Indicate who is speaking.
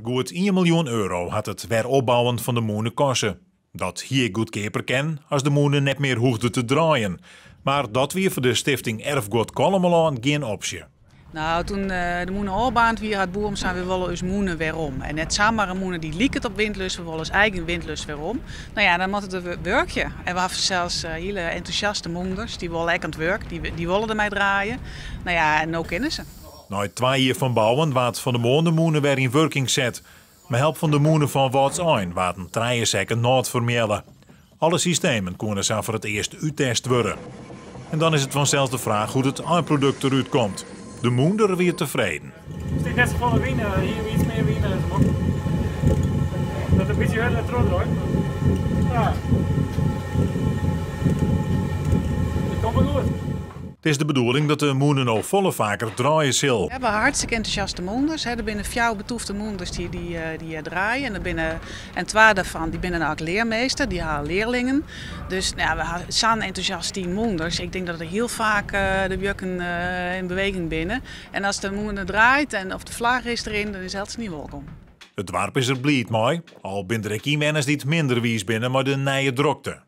Speaker 1: Goed ien miljoen euro hat it wer opbouwen fan de mûne koste. Dat hie ek goedkeaper kinnen as de mûne net mear hoegde te draaien. Mar dat wie foar de stifting Erfguod Kollumerlân gjin opsje.
Speaker 2: No, toen de mûne ôfbaarnd wie, hat Boerum sein, wy wolle ús mûne werom. En net samar in mûne dy't liket op Windlust, we wolle ús eigen Windlust werom. No ja, dan moat it wurkje. En we hawwe fansels hiele entûsjaste mûnders, dy wolle ek oan it wurk, dy wolle dermei draaie. No ja, en no kinne se.
Speaker 1: Nei twa jier fan bouwen waard fan 'e moarn de mûne wer yn wurking set. Mei help fan de mûne fan Wâldsein waarden trije sekken nôt fermealle. Alle systemen koene sa foar it earst úttest wurde. En dan is it fansels de fraach hoe't it einprodukt derút komt. De mûnder wie tefreden.
Speaker 3: Der stiet net safolle wyn, hier wie iets mear wyn. Dat in bytsje hurder trochdraait. Ja. It komt wol goed.
Speaker 1: It is de bedoeling dat de mûne no folle faker draaie sil.
Speaker 2: We hawwe hartstikke entûsjaste mûnders. Der binne fjouwer betûfte mûnders dy't hjir draaie. En der binne en twa dêrfan dy binne ek learmeester, dy hawwe learlingen. Dus we hawwe sa'n entûsjast team mûnders. Ik tink dat der hiel faak de wjukken yn beweging binne. En as de mûne draait en of de flagge is deryn, dan is eltsenien wolkom.
Speaker 1: It doarp is der bliid mei, al binne der ek ynwenners dy't minder wiis binne mei de nije drokte.